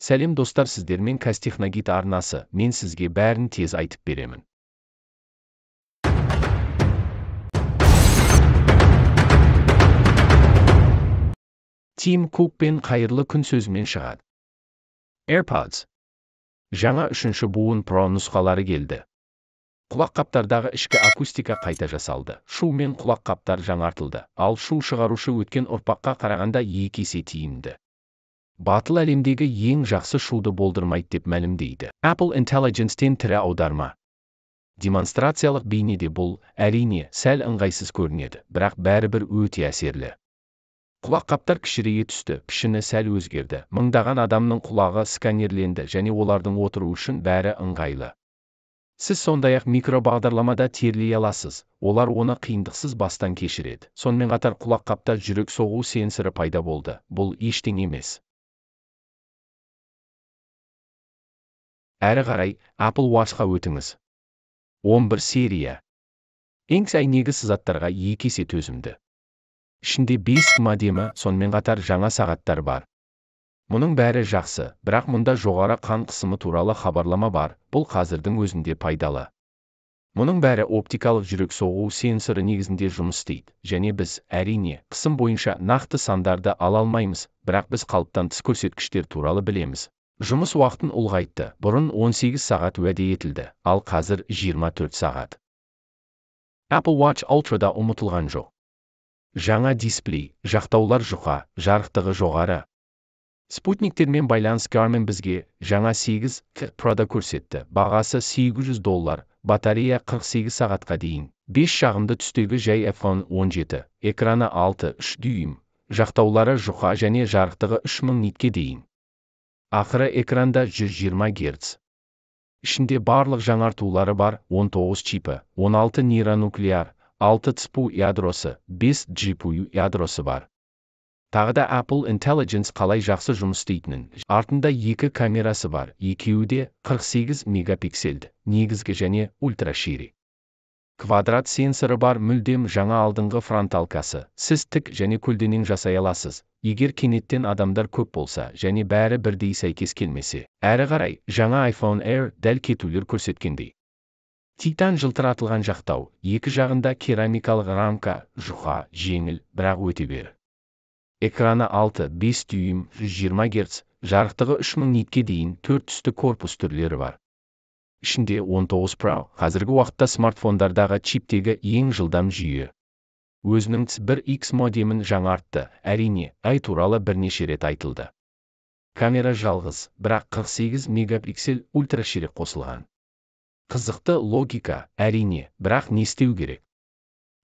Сәлем достар, сіздермен Казтехногид арнасы, мен сізге бәрін тез айтып беремін. Тим Кук пен қайырлы күн сөзімен шығады. AirPods. Жаңа үшінші буын Pro нұсқалары келді. Құлаққаптардағы ішкі акустика қайта жасалды. Шу мен құлаққаптар жаңартылды, ал шу шығарушы өткен ұрпаққа қарағанда екі есе тиімді. Батыл әлемдегі ең жақсы шуды болдырмайды деп мәлімдейді. Apple Intelligence-тен тірі аударма. Демонстрациялық бейнеде бұл, әрине, сәл ыңғайсыз көрінеді, бірақ бәрібір өте әсерлі. Құлаққаптар кішірейе түсті, пішіні сәл өзгерді. Мыңдаған адамның құлағы сканерленді және олардың отыру үшін бәрі ыңғайлы. Сіз сондай-ақ микробағдарламада терлей аласыз, олар оны қиындықсыз бастан кешіреді. Сонымен қатар құлаққапта жүрек соғу сенсоры пайда болды. Бұл ештеңе емес. Әрі қарай Apple Watch-қа өтіңіз. 11 серия. Ең әйнегі сызаттарға екі есе төзімді. Ішінде 5 модемі, сонымен қатар жаңа сағаттар бар. Мұның бәрі жақсы, бірақ мұнда жоғары қан қысымы туралы хабарлама бар, бұл қазірдің өзінде пайдалы. Мұның бәрі оптикалық жүрек соғу сенсоры негізінде жұмыс істейді, және біз, әрине, қысым бойынша нақты сандарды ала алмаймыз, бірақ біз қалыптан тыс көрсеткіштер туралы білеміз. Жұмыс уақытын ұлғайтты, бұрын 18 сағат уәде етілді, ал қазір 24 сағат. Apple Watch Ultra-да ұмытылған жоқ. Жаңа дисплей, жақтаулар жұқа, жарықтығы жоғары. Спутниктермен байланыс Garmin бізге жаңа 8 Pro-да көрсетті. Бағасы $800, батарея 48 сағатқа дейін. 5 жағымды түстегі жай iPhone 17, экраны 6,3 дюйм, жақтаулары жұқа және жарықтығы 3000 нитке дейін. Ақыры экранда 120 Гц. Ішінде барлық жаңартулары бар 19 чипі, 16 нейронуклеар, 6 CPU ядросы, 5 GPU ядросы бар. Тағы да Apple Intelligence қалай жақсы жұмыс істейтінін. Артында екі камерасы бар, екеуі де 48 мегапиксельді, негізгі және ультрашири. Квадрат сенсоры бар мүлдем жаңа алдыңғы фронталкасы. Сіз тік және көлденең жасай аласыз, егер кенеттен адамдар көп болса және бәрі бірдей сәйкес келмесе. Әрі қарай, жаңа iPhone Air дәл кетулер көрсеткендей. Титан жылтыратылған жақтау, екі жағында керамикалық рамка, жұқа, жеңіл, бірақ өте бер. Экраны 6,5 дюйм, 120 Гц, жарықтығы 3000 нитке дейін 4 түсті корпус түрлері бар. Ішінде 19 Pro, қазіргі уақытта смартфондардағы чиптегі ең жылдам жүйе. Өзінің 1X модемін жаңартты, әрине, ай туралы бірнеше рет айтылды. Камера жалғыз, бірақ 48 мегапиксель ультраширек қосылған. Қызықты логика, әрине, бірақ не істеу керек?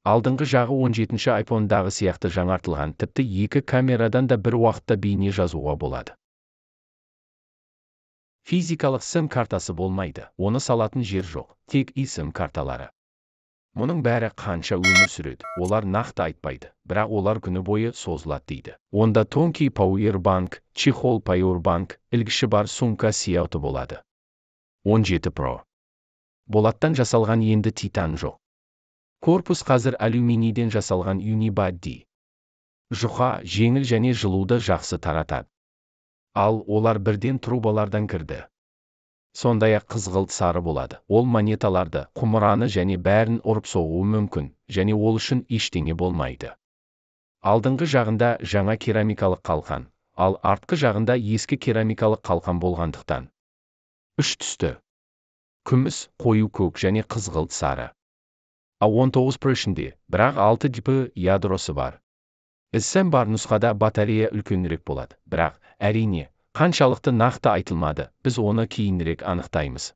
Алдыңғы жағы 17-ші iPhone-дағы сияқты жаңартылған, тіпті екі камерадан да бір уақытта бейне жазуға болады. Физикалық SIM картасы болмайды, оны салатын жер жоқ, тек eSIM карталары. Мұның бәрі қанша өмір сүреді, олар нақты айтпайды, бірақ олар күні бойы созылады дейді. Онда тонкий Powerbank, чехол Powerbank, ілгіші бар сумка сияқты болады. 17 Pro. Болаттан жасалған енді титан жоқ. Корпус қазір алюминийден жасалған Unibody. Жұқа, жеңіл және жылуды жақсы таратады. Ал олар бірден трубалардан кірді. Сондай-ақ қызғылт сары болады. Ол монеталарды, құмыраны және бәрін ұрып соғуы мүмкін, және ол үшін ештеңе болмайды. Алдыңғы жағында жаңа керамикалық қалқан, ал артқы жағында ескі керамикалық қалқан болғандықтан. Үш түсті. Күміс, қою көк және қызғылт сары. A19 Pro ішінде, бірақ 6 GPU ядросы бар. eSIM бар нұсқада батарея үлкенірек болады, бірақ, әрине, қаншалықты нақты айтылмады, біз оны кейінірек анықтаймыз.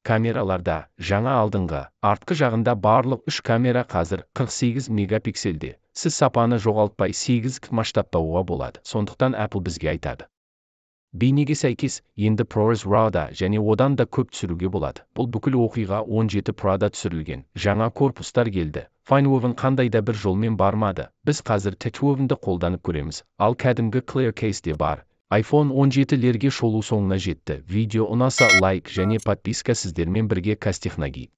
Камераларда жаңа алдыңғы, артқы жағында барлық үш камера қазір 48 мегапиксельде. Сіз сапаны жоғалтпай 8К масштабтауға болады, сондықтан Apple бізге айтады. Бейнеге сәйкес, енді ProRes RAW-да және одан да көп түсіруге болады. Бұл бүкіл оқиға 17 Pro-да түсірілген. Жаңа корпустар келді. FineWoven қандай да бір жолмен бармады. Біз қазір TechWoven-ді қолданып көреміз. Ал кәдімгі Clear Case де бар. iPhone 17-лерге шолу соңына жетті. Видео ұнаса лайк және подписка, сіздермен бірге Казтехногид.